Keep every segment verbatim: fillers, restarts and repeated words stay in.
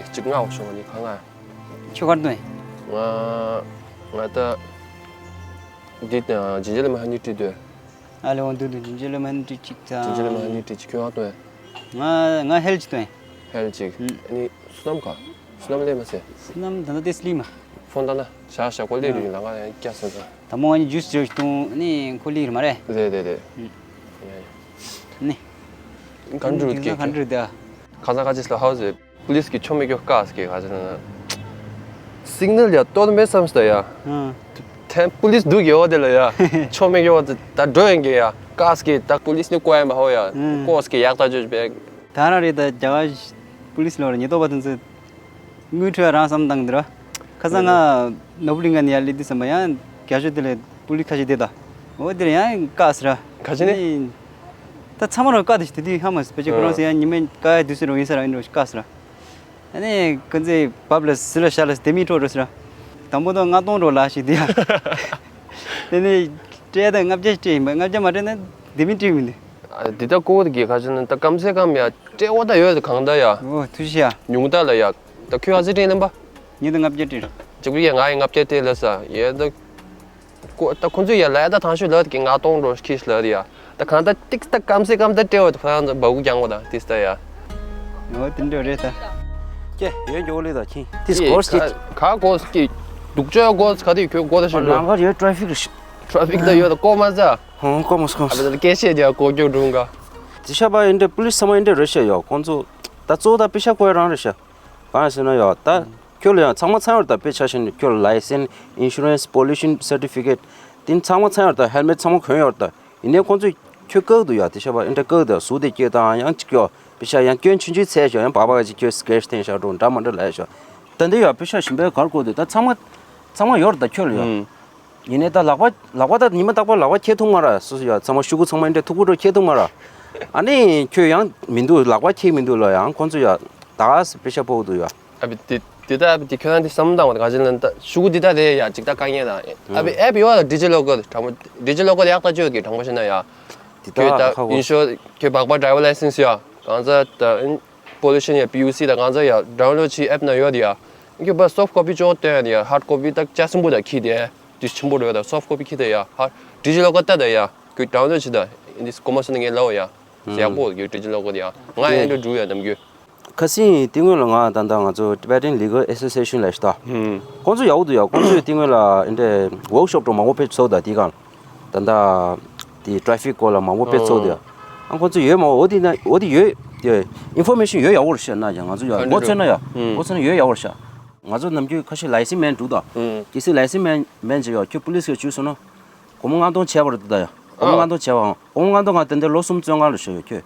གཅིག་ང་འོ་ཤོག་ནི་གང་ང་། ཁྱོད་གར་འདོན། ང་ང་ད་འདི་དང་ཇིན་ཇི་ལ་མ་ཧ་ནི་ཏི་དོ། ཨ་ལེ་འོང་འདུག་འདུག་ཇིན་ཇི་ལ་མ་ཧ་ནི་ཏི་གཅིག་དང་། ཇིན་ཇི་ལ་མ་ཧ་ནི་ཏི་གཅིག་ཁྱོད་གར་འདོན། ང་ང་ཧེལ་གཅིག་འདོན། ཧེལ་གཅིག་ཨ་ནི་སུ་ནམ་ག་སུ་ནམ་ལས་མ་ཟེ། སུ་ནམ་ད་ལྟ་དེ་སླིམ་མ། ཧྥོན་ད་ན་ཤ་ཤ་ཀོ་ལི་རིང་ལ་ང་ཡང་སྐྱ་སོ་ད། ད་མོ་ང་ནི་ཇུས་ཅོ་ཤི་ཏུང་ནི་ཁོ་ལི་རི་མ་རེད། རེད་རེད་རེད། ནི། ག་འགྲུལ་གི་ག་འགྲུལ་ད། ཁ་ས་ཁ་ཅིས་ལ་ཧའོ་ཟེ། པུ་ལིས་ཀྱི་ཆོ་མེ་ཀྱོ་ཀ་སི་ཀྱི་ག་ཅི་ན། སིག་ནལ་ཡ་ཏོ་མེ་སམ་སྟ་ཡ། ཐེན་པུ་ལིས་འདུག་ཡོ་དེ་ལ་ཡ། ཆོ་མེ་ཀྱོ་ད་འགྲོ་ཡན་གི་ཡ། ཀ་སི་ཀྱི་ད་པུ་ལིས་ནི་ཀོ་ཡ་མ་ཧོ་ཡ། ཀོ་སི་ཀྱི་ཡག་ད་ཅོ་བེ། ད་ར་རེད་ད་རྒྱ་གར་པུ་ལིས་ལོ་ར་ཉེ་ཏོ་པ་དུན་ཚོད། དངུལ་ཁྲོད་རང་བསམ་བཏང་འདིར། ཁ་སང་ང་ནོ་བུ་ལིང་ག་ནི་ཡ་ལི་དི་བསམ་པ་ཡང་རྒྱ་ཤོད་དེ་ལས་པུ་ལིས་ཁ་ཤས་དེ་ད། འོ་དེར་ཡང་ཀ་སི་ར། ག་ཅི་ནི། ད་ཚང་མ་ར་ཀ་དེ་ཞིག་དེ་དུས་ཧ་མ་སི་པེ་ཅི་ཁོ་རང་སི་ཡང་ཉི་མ་ཀ་ཡ་དུས་སི་རོ་ཡིན་ས་ར་ཡིན་རོ་ཀ་སི་ར། ཨ་ནི་ཀུན་ཚེ་བབ་ལ་སི་ལ་ཤ་ལ་སི་དེ་མི་ཁྲོ་རོ་སི་ར། དང་པོ་དང་ལྔ་སྟོང་རོ་ལ་ཞིག་དེ་ཡ། དེ་ནི་སྤྲད་དང་ལྔ་བརྒྱ་སྤྲད་ཡིན་པ་ལྔ་བརྒྱ་མ་སྤྲད་ན་དེ་མི་སྤྲད་མི་འདུག་འདི་ད་ཀོ་བོ་དེ་གི་ཁ་ཆེ་ན་ད་སྐམ་སེ་སྐམ་ཡ་སྤྲད་འོ་ད་ཡོད་གང་ད་ཡ། ཨོ་ཐུ་ཤི་ཡ། ཉུང་ད་ལ་ཡ། ད་ཁྱོད་ཨ་ཙི་སྤྲད་ལེན་པ། ཉིས་དང་ལྔ་བརྒྱ་སྤྲད། གཅིག་པུ་ཡ་ང་ཡི་ལྔ་བརྒྱ་སྤྲད་ལ་ས་ཡ་ད། ཀོ་ད་ཁོང་ཚོས་ཡ་ལ་ཡ་ད་ཐང་ཤོད་ལ་ད་གི་ང་གཏོང་འགྲོ་ཁྱི་ཤི་ལ་ད་ཡ། ད་གང་ད་ཏིག་ད་སྐམ་སེ་སྐམ་ད་སྤྲད་འོ་ད་ཕ་ཡང་ད་འབའ་གུ་རྒྱང་འོ་ད་ཏིས་ད་ཡ། ཨོ་དེ་འདྲ་རེད་ད། ཀྱེ་ཡོད་འགྱོ་ལེ་ད་ཁྱི་ཏིས་གོ་སི་ཀྱི། ག་གོ་སི་ཀྱི། སྡུག་ཅག་གོ་སི་ག་དེ་ཁྱོད་གོ་ད་ཤོད་འགྲོ། ལང་གར་ཡོད་ཊ་ཕིག་རེད་ཤི། ཊ་ཕིག་ད་ཡོད་ད་ཀོ་མ་ཟ། ཧོ་ཀོ་མོ་སི་ཀོ་མོ་སི། ཨ་ད་སྐད་ཆ་དེ་ཀོ་ཀྱོ་འགྲོ་འགའ། དེ་ཤ་པ་ཨིན་འདྲ་པུ་ལིས་ཚང་མ་ཨིན་འདྲ་རེད་ཤ་ཡོད་ཁོང་ཚོ། ད་གཙོ་བོ་ད་པེ་ཤ་ཀོ་ཡ་རང་རེད་ཤ། གང་ཡིན་ཟེར་ན་ཡོད་ད། ཁྱོད་ལ་ཡང་ཚང་མ་ཚང་ཡོད་ད་པེ་ཆ་ཤེས་ནས་ཁྱོད་ལ་ལའི་སེན་སི་ཨིན་ཤུ་རན་སི་པོ་ལུ་ཤན་སར་ཊི་ཕི་ཀེ་ཊི། དེ་ཚང་མ་ཚང་ཡོད་ད་ཧེལ་མེ་ཊི་ཚང་མ་གོན་ཡོད་ད། ཡིན་ནའི་ཁོང་ཚོས་ཁྱོད་བཀག་འདུག་ཡ་དེ་ཤ་པ་ཨིན་འདྲ་བཀག་འདུག་ཟུག་དེ་སྐྱོད་དང་ཡང་གཅིག་ཡོད་པེ་ཤ་ཡང་སྐྱོན་ཆུང་ཆུང་ཚད་ཤོག་ཡང་བག་བག་ག་ཅིག་ཁྱོད་སི་ཀེ་ཊི་འཐེན་ཤག་འགྲོ་འདྲ་མ་འདྲ་ལ་ཡ་ཤོག་ད་འདི་ཡོད་པེ་ཤ་ཞིམ་པའི་གར་བཀོད་འདུག་ད་ཚང་མ་ཚང་མ་ཡོད་ད་ཁྱོད་ལ་ཡོད། ཡིན་ནའི་ད་ལག་པ་ལག་པ་ད་ཉི་མ་རྟག་པར་ལག་པ་འཁྱེར་ཐུབ་མ་ར་སོ་སོ་ཡ་ཚང་མ་ཤུ་གུ་ཚང་མ་ཨིན་འདྲ་ཐུག་གུ་འགྲོ་འཁྱེར་ཐུབ་མ་ར། ཨ་ནི་ཁྱོད་ཡང་མི་འདུག་ལག་པ་འཁྱེར་མི་འདུག་ལ་ཡང་ཁོང་ཚོ་ཡ་ད་སི་པེ་ཤ་ཕོག་འདུག་ཡ། ཨ་བི་དེ་དེ་ད་ཨ་བི་དེ་ཁྱོད་རང་དེ་བསམ་བློ་བཏང་བ་ག་ཅི་ལན་ད་ཤུ་གུ་དེ་ད་རེད་ཡ་ཅིག་ད་དཀའ་ངལ་ད་ཨ་བི་ཨེབ་ཡོད་ལ་ཌི་ཇི་ལོ་ཀར་དྲང་པོ་ཌི་ཇི་ལོ་ཀར་ཡག་ད་ཅོ་གི་དྲང་པོ་བཤད་ན་ཡ། དེ་ད་ཁ་ཁོ་ཨིན་ཤོར་ཁྱོད་བག་པ་ཌ་རའི་ཝར་ལའི་སེན་སི་ཡ་གང་ཚ་ད་པོ་ལུ་ཤན་ཡ་པི་ཡུ་སི་ད་གང་ཚ་ཡ་ཌའུན་ལོཌ་བྱེད་ཨེབ་ན་ཡོད་ཡ། ཁྱོད་བ་སོབ་ཀོ་པི་ཅོག་སྟོན་ཡ་ཧར་ཌི་ཀོ་པི་ད་ཅ་སིམ་པོ་ད་ཁྱི་དེ་དུས་ཆེན་པོ་རེད་ད་སོབ་ཀོ་པི་ཁྱི་དེ་ཡ་ཧར་ཌི་ཇི་ལོ་ཀར་ད་ད་ཡ་ཁྱོད་ཌའུན་ལོཌ་བྱེད་ད་ཨིན་དིས་ཀོ་མར་སི་ན་ངས་ལའོ་ཡ། ཡག་པོ་ཡོད་ཌི་ཇི་ལོ་ཀར་ཡ་ང་ཨེ་འགྲོ་འགྲུལ་ཡ་ནམ་རྒྱུན། ཁ་སང་དེ་སྔོན་ལ་ང་ད་ལྟ་ང་ཚོ་Tibetan Legal Association ལ་ཤི་ད། ཁོང་ཚོ་ཡག་པོ་འདུག་ཡ། ཁོང་ཚོས་དེ་སྔོན་ལ་ཨེ་འདྲ་ཝོག་ཤོབ་འགྲོ་མང་པོ་ཕེབས་ཚོགས་ད་དེ་གང་། ད་ལྟ་དེ་ཊ་ཕིག་སྐོར་ལ་མང་པོ་ཕེབས་ཚོགས་འདུག་ཡ། ཨ་ཁོང་ཚོ་ཡོད་མ་འོ་དེ་ན་འོ་དེ་ཡོད་དེ་ཨིན་ཕོར་མེ་ཤན་ཡོད་ཡག་པོ་རེད་ཤི་ན་ཡ་ང་ཚོ་ཡ་ངོ་ཚོད་ན་ཡ་ངོ་ཚོད་ན་ཡོད་ཡག་པོ་རེད་ཤི། ང་ཚོ་ནམ་རྒྱུན་ཁ་ཤས་ལའི་སེན་སི་མེད་འདུག་ད། གལ་སྲིད་ལའི་སེན་སི་མེད་མེད་ཅེ་ཡ་ཁྱོད་པུ་ལིས་ག་བྱུས་སོང་ན། སྒོར་མོ་ལྔ་སྟོང་བྱས་པ་རེད་འདུག་ད་ཡ། སྒོར་མོ་ལྔ་སྟོང་བྱས་པའང་སྒོར་མོ་ལྔ་སྟོང་ང་དེ་འདྲ་ལོ་གསུམ་བཙོན་ཁང་ལ་བཞག་ཡོད་ཁྱོད།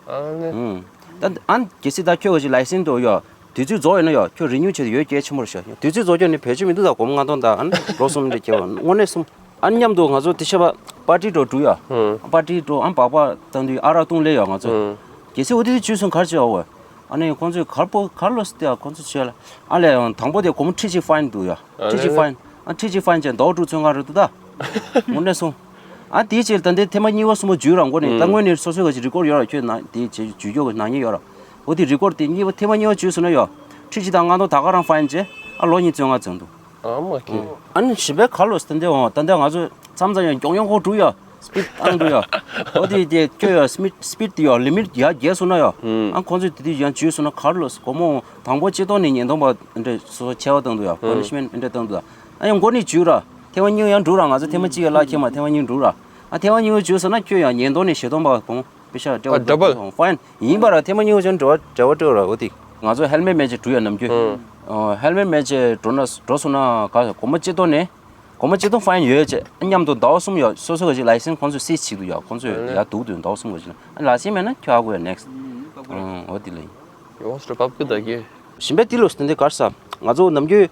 ཨ་ནི། ད་ཨ་ནི་གལ་སྲིད་ད་ཁྱོད་ཀྱི་ལའི་སེན་སི་དེ་ཡོད། དུས་ཚོད་རྫོགས་ཡོད་ན་ཡོད་ཁྱོད་རི་ནིའུ་བྱེད་དུ་ཡོད་གལ་ཆེན་པོ་རེད་ཤག་དུས་ཚོད་རྫོགས་ཁྱོད་ནི་བེད་སྤྱོད་མི་འདུག་ད་སྒོར་མོ་ལྔ་སྟོང་ད་ཨ་ནི་ལོ་གསུམ་འདྲ་སྐྱེལ་བ་དངོས་གནས་གསུམ། ཨ་ནི་མཉམ་དུ་ང་ཚོ་དེ་ཤ་པ་པར་ཊི་འགྲོ་འགྲོ་ཡ། པར་ཊི་འགྲོ་ཨ་ནི་སྦག་སྦག་བཏང་དུས་ཨ་རག་བཏུང་ལེ་ཡ་ང་ཚོ། གལ་སྲིད་འོ་དེ་དུས་བྱུས་སོང་གར་བྱེད་འོ། ཨ་ནི་ཁོང་ཚོས་གར་པོ་གར་ལོ་སི་ཏེ་ཡ་ཁོང་ཚོ་བྱེད་ལ་ཨ་ལས་དང་པོ་དེ་སྒོར་མོ་ཁྲི་གཅིག་ཕའིན་འདུག་ཡ། ཁྲི་གཅིག་ཕའིན། ཨ་ཁྲི་གཅིག་ཕའིན་བྱས་ཟླ་བ་དྲུག་བཙོན་ཁང་རེད་འདུག་ད། དངོས་གནས་སོང་། ཨ་དེའི་ཕྱིར་ད་ལྟའི་ཐེངས་མ་གཉིས་པ་གསུམ་པ་འཇུས་ར་མགོ་ནས་ད་དངོས་གནས་སོ་སོའི་ག་ཅིག་རི་ཀོར་ཡོད་ར་ཁྱོད་ན་དེ་བྱེད་འཇུས་སྐྱོ་གི་ནག་ཉེས་ཡོད་ར། འོ་དེ་རི་ཀོར་དེ་གཉིས་པ་ཐེངས་མ་གཉིས་པ་འཇུས་སོང་ན་ཡོད། ཁྲི་གཅིག་དང་ལྔ་སྟོང་ད་ག་རང་ཕའིན་བྱས་ཨ་ལོ་གཉིས་བཙོན་ཁང་བཙོན་འདུག་ཨ་མ་ཁྱེད། ཨ་ནི་ཞིམ་པའི་གར་ལོ་སི་ད་ལྟའི་འོང་ད་ལྟའི་ང་ཚོ་མཚམས་མཚམས་ཡང་མགྱོགས་མྱོང་ཁོག་འགྲོ་ཡ། སི་པིད་བཏང་འགྲོ་ཡ། འོ་དེ་དེ་ཁྱོད་ཡ་སི་མིད་སི་པིད་དེ་ཡ་ལི་མིད་ཡ་བརྒལ་སོང་ན་ཡ། ཨ་ཁོང་ཚོས་དེ་དུས་ཡང་འཇུས་སོང་ན་གར་ལོ་སི་སྒོར་མོ་དང་པོ་ཆིག་སྟོང་ནས་ཉིས་སྟོང་བར་འདྲ་སོ་སོ་ཆེ་བ་བཏང་འདུག་ཡ། པ་ནི་ཤི་མེན་འདྲ་བཏང་འདུག་ཡ། ཨ་ཡང་མགོ་ནས་འཇུས་ར། ཐེངས་མ་གཉིས་ཡང་འགྲོ་ར་ང་ཚོ་ཐེངས་མ་གཅིག་ཡ་ལག་ཁྱེར་མ་ཐེངས་མ་གཉིས་འགྲོ་ར། ཨ་ཐེངས་མ་གཉིས་འཇུས་སོང་ན་ཁྱོད་ཡང་ཉིས་སྟོང་ནས་བཞི་སྟོང་བར་སྒོར་མོ་པེ་ཤ་སྤྲད་པ་ཨ་ཌ་བལ་ཕའིན། ཡིན་པ་ར་ཐེངས་མ་གཉིས་པ་ཅན་འབྲེལ་བ་འབྲེལ་བ་སྤྲོད་ར་འོ་དེ། ང་ཚོ་ཧེལ་མེད་མེད་ཅེས་འགྲོ་ཡ་ནམ་རྒྱུན། ཨོ་ཧེལ་མེད་མེད་ཅེས་འགྲོ་ན་འགྲོ་སོང་ན་ག་སྒོར་མོ་གཅིག་སྟོང་ནས། སྒོར་མོ་གཅིག་སྟོང་ཕའིན་ཡོད་ཅེས་མཉམ་དུ་ཟླ་བ་གསུམ་ཡོད་སོ་སོ་ག་ཅིག་ལའི་སེན་སི་ཁོང་ཚོས་སིས་བྱེད་དུ་ཡོད་ཁོང་ཚོས་ཡ་འདུག་དུས་ཟླ་བ་གསུམ་ག་ཅིག་ལ་ཨ་ལའི་སེན་སི་མེད་ན་ཁྱོད་ཨ་གོ་ཡ་ནེག་སི། ཨོ་འོ་དེ་ལ་ཡིན། ཡོངས་སུ་བབ་ཀི་ད་གི། ཞིམ་པའི་ཏི་ལོ་སི་དེ་འདི་གར་ས་ང་ཚོ་ནམ་རྒྱུན་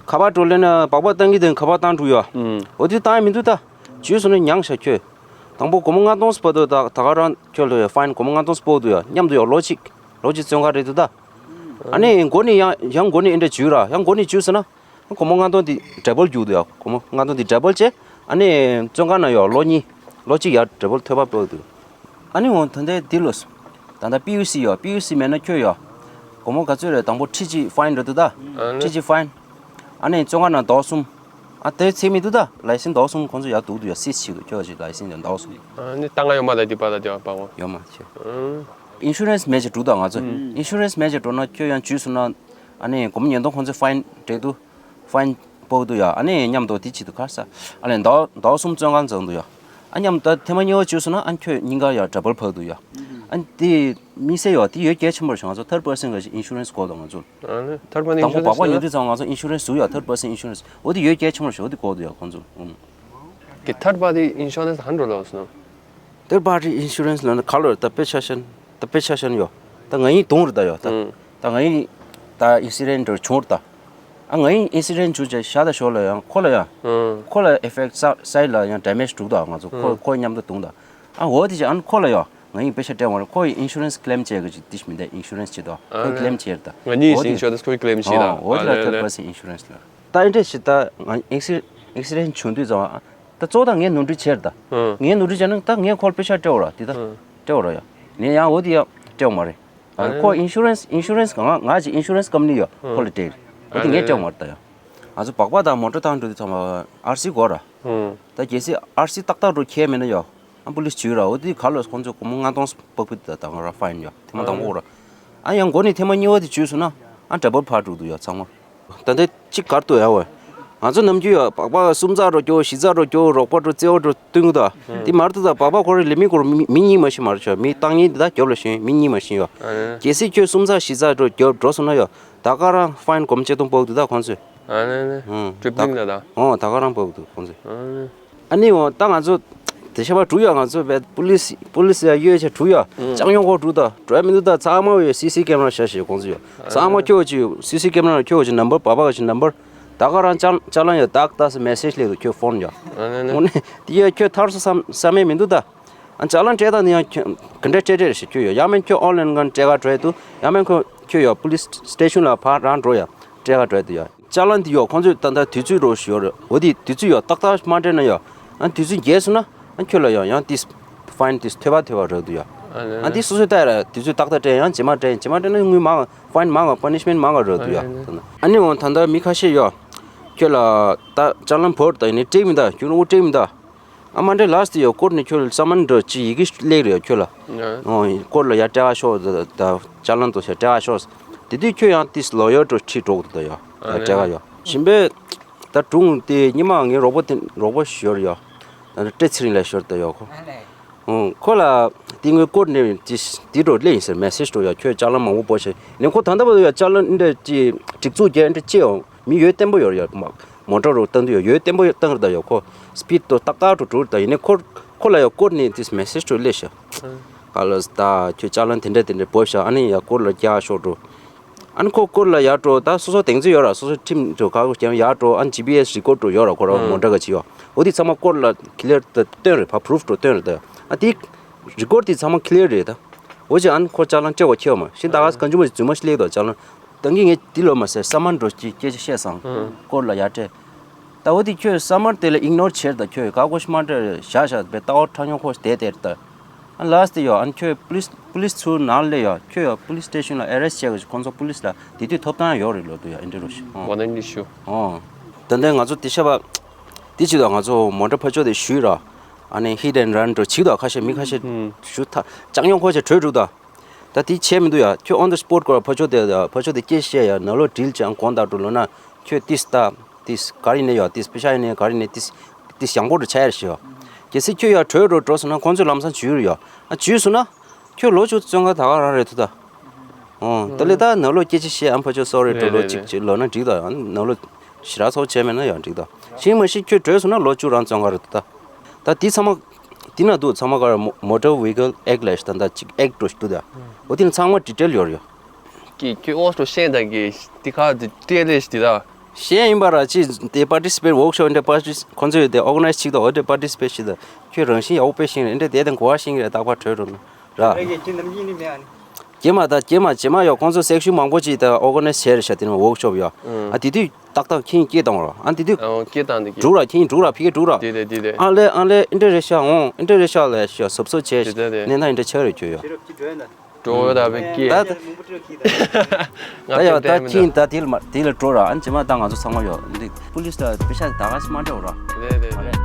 ཁ་པར་འགྲོ་ལེན་ན་སྦག་སྦག་བཏང་གི་དེ་ཁ་པར་བཏང་འགྲོ་ཡོད། འོ་དེ་བཏང་ཡ་མི་འདུག་ད། བྱུས་སོང་ན་མྱངས་ཤག་ཁྱོད། དང་པོ་སྒོར་མོ་ལྔ་སྟོང་སྤར་དུ་ད་ད་ག་རང་ཁྱོད་ལོ་ཡ་ཕའིན་སྒོར་མོ་ལྔ་སྟོང་སྤར་འདུག་ཡ་མཉམ་དུ་ཡ་ལོ་གཅིག་ལོ་གཅིག་བཙོན་ཁང་རེད་འདུག་ད། ཨ་ནི་མགོ་ནས་ཡང་ཡང་མགོ་ནས་ཨེ་འདྲ་བྱུས་ར་ཡང་མགོ་ནས་བྱུས་སོང་ན། སྒོར་མོ་ལྔ་སྟོང་དེ་ཌ་བལ་རྒྱུག་འདུག་ཡ། སྒོར་མོ་ལྔ་སྟོང་དེ་ཌ་བལ་བྱས། ཨ་ནི་བཙོན་ཁང་ནང་ཡོད་ལོ་གཉིས། ལོ་གཅིག་ཡར་ཌ་བལ་ཐོབ་པ་སྤྲོད་འདུག་ཨ་ནི་འོང་ད་ལྟའི་འདི་ལོ། ད་ལྟ་པི་ཡུ་སི་ཡོད། པི་ཡུ་སི་མེད་ན་ཁྱོད་ཡོད། སྒོར་མོ་ག་ཚོད་རེད། དང་པོ་ཁྲི་གཅིག་fine་རེད་འདུག་ད། ཨ་ནི། ཁྲི་གཅིག་fine། ཨ་ནི་བཙོན་ཁང་ནང་ཟླ་བ་གསུམ། ཨ་དེ་ཚད་མི་འདུག་ད། license་ཟླ་བ་གསུམ་ཁོང་ཚོ་ཡར་བསྡུ་འདུག་ཡ། seize་བྱེད་འདུག་ཁྱོད་ཀྱི་license་དེ་ཟླ་བ་གསུམ། ཨ་ནི་ཏང་ག་ཡོད་མ་ད་དེ་པ་ད་དེ་བ་པ་གོ། ཡོད་མ་ཆེ། ཨང་། insurance་མེད་ཅེས་འགྲོ་ད་ང་ཚོ། ཨང་། insurance་མེད་ཅེས་འགྲོ་ན་ཁྱོད་ཡང་འཇུས་སོང་ན། ཨ་ནི་སྒོར་མོ་ཉིས་སྟོང་ཁོང་ཚོས་fine་སྤྲད་འདུག fine་ཕོག་འདུག་ཡ། ཨ་ནི་མཉམ་དུ་དེ་བྱེད་འདུག་ག་ས། ཨ་ལས་ཟླ་བ་ཟླ་བ་གསུམ་བཙོན་ཁང་འཛུལ་འདུག་ཡ། ཨ་མཉམ་ད་ཐེངས་མ་གཉིས་པ་འཇུས་སོང་ན་ཨ་ཁྱོད་སྙིང་ག་ཡ་double་ཕོག་འདུག་ཡ། ཨ་དེ་དམིགས་བསལ་ཡོད། དེ་ཡོད་གལ་ཆེན་པོ་རེད་ཤག་ང་ཚོ་third person་གི་insurance་དགོས་འདུག་ང་ཚོ། ཨ་ནི་third party insurance་དང་པོ་བག་པ་ཉོ་དུས་ཙང་ང་ཚོ་insurance་བཟོ་ཡ། third person insurance་འོ་དེ་ཡོད་གལ་ཆེན་པོ་རེད་ཤག་འོ་དེ་དགོས་འདུག་ཡ་ཁོང་ཚོ། ཨུམ། གི་third party insurance་ཧན་འགྲོ་ལོག་སོང་། third party insurance་ལ་ནི་ག་ལོར་ད་དཔེ་ཆ་བཞག་ན་ད་དཔེ་ཆ་བཞག་ན་ཡོད། ད་ང་ཡིན་དུང་རེད་ད་ཡོད་ད། ཨུམ། ད་ང་ཡིན་ད་incident་འགྲོ་བྱུང་རེད་ད། ཨ་ང་ཡིན་incident་བྱུང་བྱས་ཤ་ད་ཞོར་ལ་ཡང་ཁོ་ལ་ཡང་། ཨུམ། ཁོ་ལ་effect side་ལ་ཡང་damage་འགྲོ་ད་ང་ཚོ་ཁོ་ཨུམ། ཁོ་མཉམ་དུ་དུང་ད། ཨ་འོ་དེ་ཅི་ཨ་ནི་ཁོ་ལ་ཡང་ང་ཡིན་པེ་ཤ་སྤྲད་མ་རེད། ཁོ་ཡི་insurance་claim་བྱེད་གི་ཅིག་དེ་ཞིག་མི་འདུག insurance་བྱེད་དོ་ཨ་ཁོ་ནི་claim་བྱེད་རེད་ད། ང་གཉིས་འོ་དེ་insurance་ཁོ་claim་བྱེད་ད། ཨོ་འོ་དེ་ལ་ཨ་third person insurance་ལ། ད་ཨེ་འདྲས་ཞིག་ད་ང་incident་བྱུང་དུས་ཙང་ཨ་ད་གཙོ་བོ་ད་ངས་ནོར་འཁྲུལ་བྱས་རེད་ད། ཨུམ། ངས་ནོར་འཁྲུལ་བྱས་ན་ད་ངས་ཁོ་ལ་པེ་ཤ་སྤྲད་འོ་ར་དེ་ད། ཨུམ། སྤྲད་འོ་ར་ཡ། ངས་ཡང་འོ་དེ་ཡ་སྤྲད་འོ་མ་རེད། ཨ་ཨ་ཁོ་insurance insurance་ག་ང་ང་ཅིག་insurance་company་ཡ་ཨུམ། ཁོ་ལ་སྤྲད་རེད། འོ་དེ་ངས་སྤྲད་འོ་མ་རེད་ད་ཡ། ང་ཚོ་སྦག་སྦག་དང་མོ་ཊ་བཏང་འགྲོ་དུས་ཚང་མ་ཨར་སི་དགོས་ར། ཨུམ། ད་གལ་སྲིད་ཨར་སི་ཏག་ཏག་འགྲོ་ཁྱེར་མེད་ན་ཡ། ཨ་པུ་ལིས་བྱུས་ར་འོ་དེ་ག་ལོས་ཁོང་ཚོ་སྒོར་མོ་ལྔ་སྟོང་ཕོག་པི་ད་ད་ང་ར་fine་ཡ་ཐེངས་མ་དང་པོ་ར། ཨ་ཡང་འགོ་ནས་ཐེངས་མ་གཉིས་པ་དེ་བྱུས་སོང་ན་ཨ་double་ཕར་འགྲོ་འདུག་ཡ་ཚང་མ། ད་ལྟ་གཅིག་གར་དུ་ཡ་བས། ང་ཚོ་ནམ་རྒྱུན་ཡ་སྦག་སྦག་གསུམ་ཚར་རོ་སྐྱོ་བཞི་ཚར་རོ་སྐྱོ་རོགས་པ་འགྲོ་རྩེ་བ་འགྲོ་བསྟུན་གི་ད། དེ་མར་དུ་ད་སྦག་སྦག་ཁོ་རེ་ལས་མི་སྐོར་མི་མི་གཉིས་མ་ཞིག་མར་ཆོག་མི་བཏང་ཉིན་དེ་ད་རྒྱབ་ལ་ཞོན་མི་གཉིས་མ་ཞིག་ཡོད། གལ་སྲིད་ཁྱོད་གསུམ་ཚར་བཞི་ཚར་འགྲོ་རྒྱབ་འགྲོ་སོང་ན་ཡོད་ད་ག་རང་fine་སྒོར་མོ་ཆིག་སྟོང་ཕོག་འདུག་ད་ཁོང་ཚོས། ཨ་ནི་ནི། ཨུམ། ད་ཀྲིབ་ལིང་ལ་ད། ཨོ་ད་ག་རང་ཕོག་འདུག་ཁོང་ཚོས། ཨ་ནི། ཨ་ནི་འོ་ད་ང་ཚོ་དེ་ཤ་བ་དྲུག་ཡ་ང་ཚོ་བས་པུ་ལིས་པུ་ལིས་ཡ་གཡོལ་ཆ་དྲུག་ཡ་ཨུམ། ལྕགས་ཡོང་ཁོ་དྲུག་ད་འགྲོ་ཡ་མི་འདུག་ད་ཚང་མ་བས་སི་སི་ཀེམ་ར་ཤ་ཞེས་ཁོང་ཚོ་ཡ་ཚང་མ་ཁྱོད་ཀྱི་སི་སི་ཀེམ་ར་ཁྱོད་ཀྱི་ནམ་བར་བ་བ་གི་ནམ་བར་ད་ག་རང་ཅ་ཅ་ལང་ཡ་ཏག་ཏག་སི་མེ་སེཇ་སླེབས་འདུག་ཁྱོད་ཕོན་ཡ། ཨ་ནི་ནི། འོ་ནི་དེ་ཡ་ཁྱོད་ཐར་སོ་བསམ་བསམ་མེད་མི་འདུག་ད། ཨ་ཅ་ལང་སྤྲད་སྟངས་འདི་ཡང་ཁྱོད་ག་འདྲ་སྤྲད་སྤྲད་རེད་ཞེས་ཁྱོད་ཡོད་ཡང་མིན་ཁྱོད་ཨོན་ལན་གང་སྤྲད་ག་འགྲོ་ཡ་འདུག་ཡང་མིན་ཁོ་ཁྱོད་ཡོད་པུ་ལིས་སི་ཊེ་ཤན་ལ་ཕར་རང་འགྲོ་ཡ་སྤྲད་ག་འགྲོ་ཡ་འདུག་ཡ། ཅ་ལང་འདི་ཡོད་ཁོང་ཚོས་ད་ལྟ་དུས་ཚོད་རོགས་ཞུ་ཡོད་རེད། འོ་དེ་དུས་ཚོད་ཡོད་ཏག་ཏག་མ་སྤྲད་ན་ཡོད་ཨ་དུས་ཚོད་འགྱེལ་སོང་ན་ཨ་ཁྱོད་ལ་ཡོད་ཡང་ཏིས་ཕ་ཡིན་ཏིས་ཐོལ་པ་ཐོལ་པ་རག་འདུག་ཡོད་ཨ་ཏིས་སོ་སོས་ལྟ་ཡ་ར་དུས་ཚོད་ཏག་ཏག་སྤྲད་ཡང་རྗེས་མ་སྤྲད་ཡང་རྗེས་མ་སྤྲད་ན་དངུལ་མང་ང་ཕ་ཡིན་མང་ང་པ་ནི་ཤི་མེན་ཊི་མང་ང་རག་འདུག་ཡོད། ཨ་ནི་འོ་ད་ལྟ་མི་ཁ་ཤས་ཡོད་ཁྱོད་ལ་ད་ཅ་ལང་བོར་ད་ཡིན་ནི་སྤྲད་མི་ད་ཁྱོད་ལ་འོ་སྤྲད་མི་ད། ཨ་མ་འདྲེ་ལགས་དེ་ཡོད་ཀོར་ནས་ཁྱོད་ལ་ས་མན་འདྲ་ཅི་ཡི་གེ་སླེབས་རེད་ཁྱོད་ལ། ཨོ་ཀོར་ལ་ཡར་སྤྲད་ག་ཤོག་ད་ཅ་ལང་དུ་ཤ་སྤྲད་ག་ཤོག་དེ་དུས་ཁྱོད་ཡང་ཏིས་ལོ་ཡར་འགྲོ་ཁྲིད་འགྲོ་གི་འདུག་ད་ཡོད་ཡར་སྤྲད་ག་ཡོད་ཞིམ་པས། ད་དྲུང་དེ་ཉི་མ་ངའི་རོགས་པ་དེ་རོགས་པ་ཞོར་ཡོད། ད་སྤྲད་ཚེ་རིང་ལ་ཞོར་ད་ཡོད་ཁོ། ཨོ་ཁོ་ལ་དེ་ངའི་ཀོར་ནས་ཏིས་དེ་འགྲོ་སླེབས་ཡིན་ཟེར་མེ་སེཇ་འགྲོ་ཡོད་ཁྱོད་ཅ་ལང་མང་པོ་འབོར་ཤག་ནས་ཁོ་ད་ལྟ་བར་དུ་ཡོད་ཅ་ལང་འདྲ་ཅི་སྒྲིག་འཛུགས་རྒྱག་འདྲ་ཅི་ཡོང་། མི་ཡོད་བརྟན་པོ་ཡོད་རེད་ཡ། མ་མོ་ཊ་རུ་བཏང་དུས་ཡོད་ཡོད་བརྟན་པོ་བཏང་རེད་ད་ཡོད་ཁོ། སི་པིཌ་དོ་ཏག་ཏག་རུ་འགྲོ་རེད་ད་ཡིན་ནའི་ཁོ་ཁོ་ལ་ཡོད་ཀོཌ་ནས་དེ་མེ་སེཇ་རུ་སླེབས་ཤག་ཨ་ལ་ད་ཁྱོད་ཅ་ལང་དེ་འདྲ་དེ་འདྲ་བོབ་ཤག་ཨ་ནི་ཡ་ཀོཌ་ལ་རྒྱག་ཤོག་འགྲོ། ཨ་ནི་ཁོ་ཀོཌ་ལ་ཡར་འགྲོ་ད་སོ་སོ་གདེང་ཚོད་ཡོད་ར་སོ་སོ་ཁྲིམས་འགྲོ་ཁག་ཁོ་ཀྱང་ཡར་འགྲོ་ཨ་ནི་ཇི་པི་ཨེས་རི་ཀོཌ་འགྲོ་ཡོད་ར་ཁོ་ར་མོ་ཊ་ག་ཅི་ཡོད་འོ་དེ་ཚང་མ་ཀོཌ་ལ་ཁི་ལེར་ད་སྟོན་རེད་ཕ་པུ་རུཕ་འགྲོ་སྟོན་རེད་ད་ཨ་དེ་རི་ཀོཌ་དེ་ཚང་མ་ཁི་ལེར་རེད་ད། འོ་ཅི་ཨ་ནི་ཁོ་ཅ་ལང་སྤྲད་གོ་ཁྱེར་མ་ཤིང་ད་ག་སི་གང་ཅི་མ་ཅི་རྫུན་མ་ཞིག་སླེབས་དོ་ཅ་ལང་། ད་གིན་ངས་འདི་ལོ་མ་ཟེར་ས་མར་འགྲོ་ཅི་སྐད་ཆ་བཤད་སང་། ཀོར་ལ་ཡར་སྤྲད། ད་འོ་དེ་ཁྱོད་ས་མར་དེ་ལ་ཨིག་ནོར་བྱེད་ད་ཁྱོད་ཀ་ཀོ་ཤི་མ་འདྲ་བཞག་བཞག་པའི་ལྟ་བ་ཁྲ་ཉོ་ཁོ་དེ་དེར་ད། ཨ་ལ་སི་དེ་ཡོ་ཨ་ཁྱོད་པུ་ལིས་པུ་ལིས་ཚུར་ནང་སླེབས་ཡོ་ཁྱོད་ཡོ་པུ་ལིས་སི་ཊེ་ཤན་ལ་ཨེ་རེ་སི་ཊི་བྱས་གི་ཁོང་ཚོ་པུ་ལིས་ལ་དེ་དུས་ཐོབ་ཐང་ཡོད་རེད་ལོ་དུ་ཡོ་ཨེ་འདྲ་རུ་ཤི་ཨོ། ད་ལྟ་ང་ཚོ་དེ་ཤ་བ་དེ་ཅི་ད་ང་ཚོ་མོ་ཊ་ཕ་ཆོ་དེ་ཞུས་ར་ཨ་ནི་ཧིཊ་ཨེན་རན་འགྲོ་ཅི་ད་ཁ་ཤས་མི་ཁ་ཤས་ཞུ་ཐ་ཅང་ཡོང་ཁོ་ཆ་གྲོས་འགྲུག་ད། ད་དེ་བྱས་མི་འདུག་ཡ། ཁྱོད་on the spot་སྐོར་ཕ་ཆོ་དེ་ཕ་ཆོ་དེ་སྐད་བཤད་ཡ་ནང་ལོགས་drill་ཅང་དགོངས་དག་འགྲོ་ལོ་ན་ཁྱོད་ཏིས་ལྟ་ཏིས་ག་རེ་ནས་ཡ་ཏིས་པེ་ཤ་ཡ་ནས་ག་རེ་ནས་ཏིས་ཏིས་ཡང་པོ་རུ་ཆ་ཡར་ཞེས་ཡ། གལ་སྲིད་ཁྱོད་ཡ་གྲོས་རུ་འགྲོ་སོང་ན་ཁོང་ཚོས་ལམ་སང་འཇུས་རུ་ཡ། ཨ་འཇུས་སོང་ན་ཁྱོད་ལོ་བཅུ་བཙོན་ཁང་ད་ག་རང་རེད་ཐུ་ད། ཨོ་ད་ལས་ད་ནང་ལོགས་སྐད་ཆ་བཤད་ཨམ་ཕ་ཆོ་sorry་འགྲོ་ལོ་གཅིག་གཅིག་ལོ་ན་འགྲིག་ད་ཡ་ནང་ལོགས་ཞེ་དྲག་ཚོགས་བྱས་མེད་ན་ཡང་འགྲིག་ད། ཤིང་མ་ཤི་ཁྱོད་གྲོས་སོང་ན་ལོ་བཅུ་རང་བཙོན་ཁང་རུ་ད། ད་དེ་ཚང་མ་དེ་ན་འདུག་ཚང་མ་གར་Motor Vehicle Act་ལས་ད་ད་ཅིག་act་འགྲོ་ཞིག་འདུག་ད། འོ་དེ་ན་ཚང་མ་detail་ཡོད་རེད། ཀྱི་ཁྱོད་ཨོ་སོ་ཤེས་ད་གི་དེ་ཁ་དེ་ཏྲེ་ལེ་ཞིག་དེ་ད། ཤེས་ཡིན་པ་ར་ཅི་དེ་participate་workshop་འདྲ་participate་ཁོང་ཚོས་དེ་organize་ཅིག་ད་འོ་དེ་participate་ཞིག་ད་ཁྱོད་རང་བཞིན་ཡག་པོ་དཔེ་ཤེས་རེད་འདྲ་དེ་དང་གོ་བ་ཤེས་རེད་རྟག་པར་གྲོས་རུ་ན། ར། རེ་གེ་ཁྱེད་ནམ་ཡིན་ནི་མེད་ཨ་ནི། རྗེས་མ་ད་རྗེས་མ་རྗེས་མ་ཡོད་ཁོང་ཚོ་སེག་ཤུ་མང་པོ་ཅིག་ད་ཨོ་གོ་ནའི་ཛི་བྱས་རེད་ཤག་དེ་ནི་ཝོག་ཤོབ་ཡོད། ཨ་དེ་དུས་ཏག་ཏག་ཁྱེད་སྐྱེས་བཏང་རོགས། ཨ་དེ་དུས། ཨོ་སྐྱེས་བཏང་དེ་སྐྱེས། འགྲུག་ར་ཁྱེད་འགྲུག་ར་ཕི་གེ་འགྲུག་ར། དེ་དེ་དེ་དེ། ཨ་ལེ་ཨ་ལེ་ཨེ་འདྲ་རེད་ཤག་འོང་ཨེ་འདྲ་རེད་ཤག་ལས་ཤག་སོབ་སོབ་བྱས་དེ་དེ་དེ། ནས་ན་ཨེ་འདྲ་ཆགས་རེད་ཁྱོད་ཡོད། ཤེས་རབ་ཀྱི་འགྲོ་ཡ་ན། འགྲོ་ཡོད་ད་བེ་ཀི། ད་ད་ང་ད་ཡ་ད་ཏན་ཏན་ཅིན་ད་དེ་ལ་མ་དེ་ལ་འགྲོ་ར། ཨ་ནི་ཇེ་མ་ད་ང་ཚོ་ཚང་མ་ཡོད་འདི་པུ་ལིས་ལ་པེ་ཤ་ད་ག་ཞིག་མ་འདྲ་བ་ར། རེད་རེད་རེད།